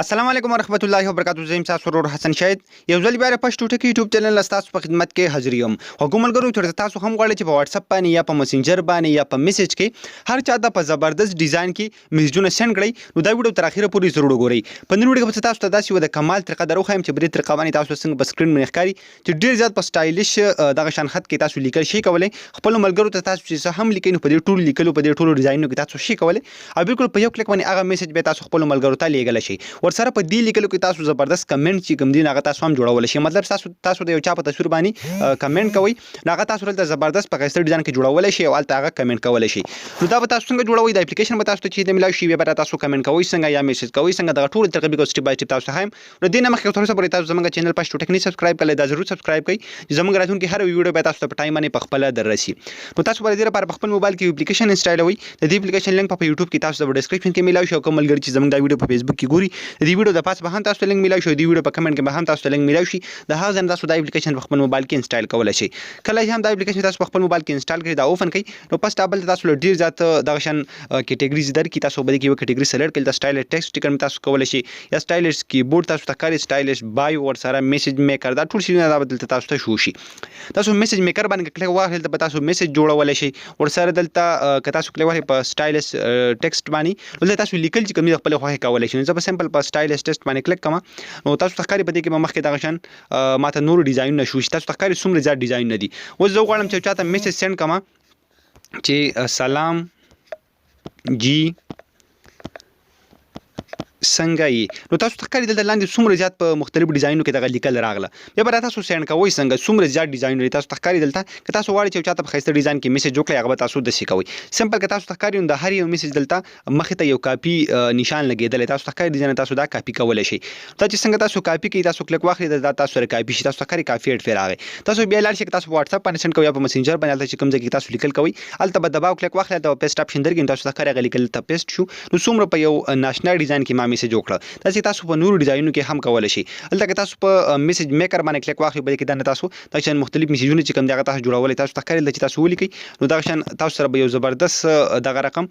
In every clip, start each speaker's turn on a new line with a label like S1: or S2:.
S1: السلام علیکم ورحمت الله وبرکاته. زه یم ستاسو ورور حسن شاهد، یو ځل بیا د پښتو ټکی یوټیوب چینل ستاسو په خدمت کې حاضر یم. خوږو ملګرو، چېرته تاسو هم غواړئ چې په واتساپ باندې یا په مسنجر باندې یا په میسج کې هر چا ته په زبردست ډیزاین کې میسجونه سند کړئ، نو دا ویډیو تر اخره پورې ضرور وګورئ. په نن ویډیو کې به تاسو ته داسې یوه د کمال طریقه در وښایم چې په دې طریقه باندې تاسو څنګه په سکرین باندې ښکاري چې ډېر زیات په سټایلیش دغه شان خط کې تاسو لیکل شي کولی. خپلو ملګرو ته تاسو چې څه هم لیکئ، نو په دې ټولو لیکلو، په دې ټولو ډیزاینونو کې تاسو شي کولی او بالکل په یو کلیک باندې هغه میسج به تاسو خپلو ملګرو ته لیږلی شئ. ورسره په دې لیکلو کې تاسو زبردست کمنټ چې کوم دي، هغه تاسو هم جوړولی شئ. مطلب تاسو د یو چا په تصویر باندې کمنټ کوئ، نو هغه تاسو دلته زبردست په ښایسته ډیزاین کې جوړولی شئ او هلته هغه کمنټ کولی شئ. نو دا به تاسو څنګه جوړوئ، دا اپلیکیشن به تاسو ته چې د ملاو شي، بیا به تاسو کمنټ کوئ څنګه یا میسج کوئ څنګه، دغه ټول طریقې به سټیپ بای سټیپ تاسو ته ښایم. نو دې نه مخکې تر اوسه پورې تاسو زموږ چینل پښتو ټیک نه سبسکرایب کړئ، دا ضرور سبسکرایب کړئ چې زموږ راتلونکي هر ویډیو به تاسو ته په ټایم باندې په خپله دررسي. نو تاسو به د دې لپاره په خپل موبایل کې اپلیکیشن انسټالوئ. د دې اپلیکیشن لینک په یوټیوب کې تاسو ته په ډیسکرپشن کې میلاو شي او کوم ملګري چې زموږ دا ویډیو په فیسبوک کې ګوري، د دې ویډیو د پاسه به هم تاسو ته لینک میلاو شي او د دې ویډیو په کمنټ کې به هم تاسو ته لینک میلاو شي. د هغه ځای نه تاسو دا اپلیکیشن په خپل موبایل کې انسټال کولی شئ. کله چې هم دا اپلیکیشن تاسو په خپل موبایل کې انسټال کړئ، دا اوپن کړئ، نو پس ټابل تاسو له ډیر زیات دغه شان کیټګریز درکړي. تاسو به دې کې یو کیټګري سلیکټ کړئ. د سټایل ټیکسټ سټیکر تاسو کولی شئ یا سټایلیش کیبورډ تاسو ته ښکاري، سټایلیش بایو، ورسره میسج میکر، دا ټول شیونه دا به دلته تاسو ته شو شي. تاسو میسج میکر باندې کلیک واخلئ، دلته به تاسو میسج جوړولی شئ. ورسره دلته که تاسو کلیک واخلئ په سټایلیش ټیکسټ باندې، دلته تاسو لیکل چې کوم د خپلې خوښې کولی شئ. نو زه به سمپل په سټایلیش ټیکسټ باندې کلیک کوم، نو تاسو ته ښکاري په دې کې به مخکې دغه شان ماته نور ډیزاینونه شو شي. تاسو ته ښکاري څومره زیات ډیزاینونه دي. اوس زه غواړم چې چاته میسج سند کړم چې سلام جی، څنګه یې؟ نو تاسو ته ښکاري دلته لاندې څومره زیات په مختلفو ډیزاینونو کې دغه لیکل راغله. بیا به تاسو سند کوئ څنګه؟ څومره زیات ډیزاینونه تاسو ته ښکاري دلته. که تاسو غواړئ چې چاته په ښایسته ډیزاین کې میسج وکړئ، هغه به تاسو داسې کوئ. سمپل که تاسو ته ښکاري، نو د هر یو میسج دلته مخې ته یو کاپي نشان لګېدلی. تاسو ته ښکاري ډیزاین، تاسو دا کاپي کولی شئ. دا چې څنګه تاسو کاپي کوئ، تاسو کلیک واخلئ، دا تاسو سره کاپي شي. تاسو ته ښکاري کافي اډ راغی. تاسو بیا لاړ شئ، که تاسو په واتساپ باندې سند کوئ یا په مسنجر باندې، هلته چې کوم ځای کې تاسو لیکل کوئ، هلته به دباو کلیک واخلئ، هلته به پیسټ اپشن درکړي. تاسو ته ښکاري هغه لیکل دلته پیسټ شو. نو څومره په یو ناشنا ډیزاین کې ما میسج وکړه. داسې تاسو په نورو ډیزاینونو کې هم کولی شئ. دلته که تاسو په میسج میکر باندې کلیک واخلئ، بلکې دننه تاسو دغه شان مختلف میسجونه چې کوم دي، هغه تاسو جوړولی. تاسو ته ښکاري دلته چې تاسو ولیکئ، نو دغه شان تاسو سره به یو زبردست دغه رقم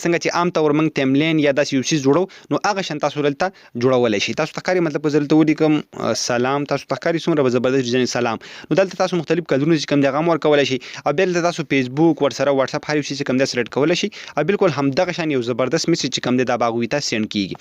S1: څنګه چې عام طور موږ تیملین یا داسې یو څیز جوړو، نو هغه شان تاسو دلته جوړولی شئ. تاسو ته ښکاري، مطلب که زه دلته ولیکم سلام، تاسو ته ښکاري څومره به زبردست ډیزاین سلام. نو دلته تاسو مختلف کلرونه چې کوم دي، هغه هم ورکولی شئ او بیا دلته تاسو فیسبوک، ورسره واتساپ، هر یو څیز چې کوم دی سلیکټ کولی شئ او بالکل همدغه شان یو زبردست میسج چې کوم دی، دا به هغوی ته سند کیږي.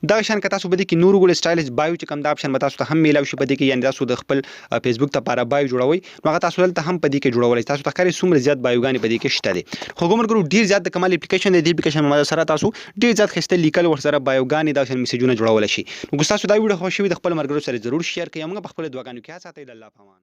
S1: دغه شان که تاسو په دې کې نور وګورئ، سټایلیش بایو چې کوم دا اپشن به تاسو ته هم میلاو شي په دې کې. یعنی تاسو د خپل فیسبوک لپاره بایو جوړوئ، نو هغه تاسو دلته هم په دې کې جوړولی. تاسو ته ښکاري څومره زیات بایوګانې په دې کې شته دي. خو ملګرو، ډیر زیات د کمال اپلیکیشن دی. دې اپلیکیشن په مدد سره تاسو ډیر زیات ښایسته لیکل، ورسره بایوګانې، داسې میسجونه جوړولی شئ. نو که تاسو دا ویډیو خوښ شوي، د خپل ملګرو سره ضرور شیر کړئ. موږ په خپلو دعاګانو کې یاد ساتئ. د الله په امان.